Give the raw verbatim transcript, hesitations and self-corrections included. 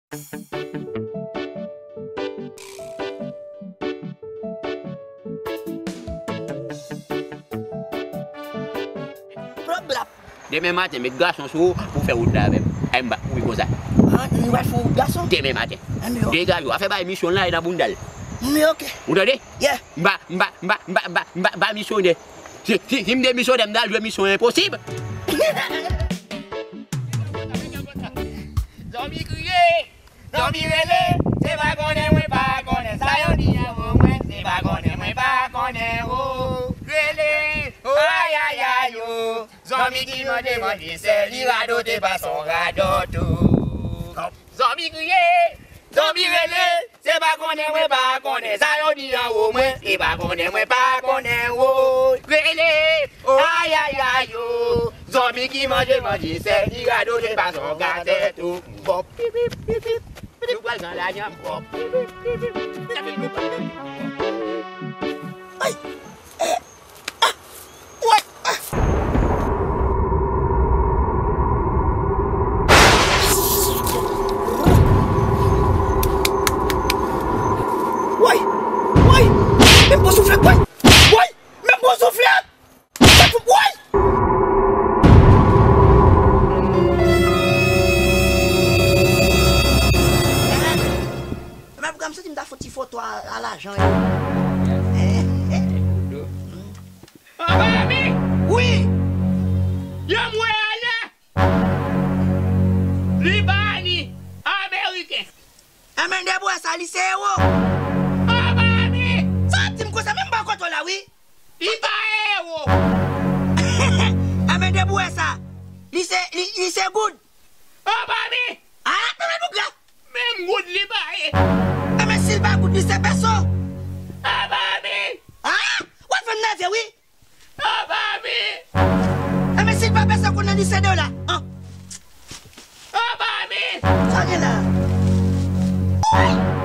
Demen maten, met gason sou ou pou fè wout la avè m. Ay, m ba, wi, konsa. Ah, nou pral fè wout gason? Demen maten. Degaje w, afè bay misyon la e nan bounda l. Ou tande? Yeah. M ba, m ba, m ba, m ba, m ba, m ba, m ba misyonè. Si, si, si m demisyone, m t al jwe misyon enposib. Zòmi kriye, zòmi rele, se pa konnen mwen pa konnen sa yo di an mwen, se pa konnen mwen pa konnen, o, rele, o, ayayay, o, zòmi ki manje manje sèl, li radote pa son radòt, o. Zòmi kriye, zòmi rele, se pa konnen mwen pa konnen sa yo di anwo mwen, se pa konnen mwen pa konnen, o, rele, o, ayayay, o, zòmi ki manje manje sèl, li radote pa son gazèt, o. Bòp, pip, pip, pip, pip. Nou pral nan lajan, bòp, pip, pip, pip, pip. Ay! Eh! Ah! Woy! Ah! Woy! Woy! Menm gwo souflèt, woy! Woy! Menm gwo souflèt! Sa fou, woy! Mwen, mwen santi m ta fè yon ti foto a, a lajan, wi. Anba mi! Wi! Yo mwe a la! Li pa ni Ameriken. Enben, debwè sa, li se ewo. Anba mi! Sa w ap di m konsa, menm bò kote w la, wi. Li pa ewo. Enben, debwè sa, li se, li, li se goud. Anba mi! Ah, menm bougra! Menm goud li pa ye. Enben, si l pa goud, li se pèso. Anba mi! Ah! W ap fè m nève, wi. Anba mi! Enben, si l pa pèso, kounye a li se dola. An. Anba mi! Sa gen la? Woy!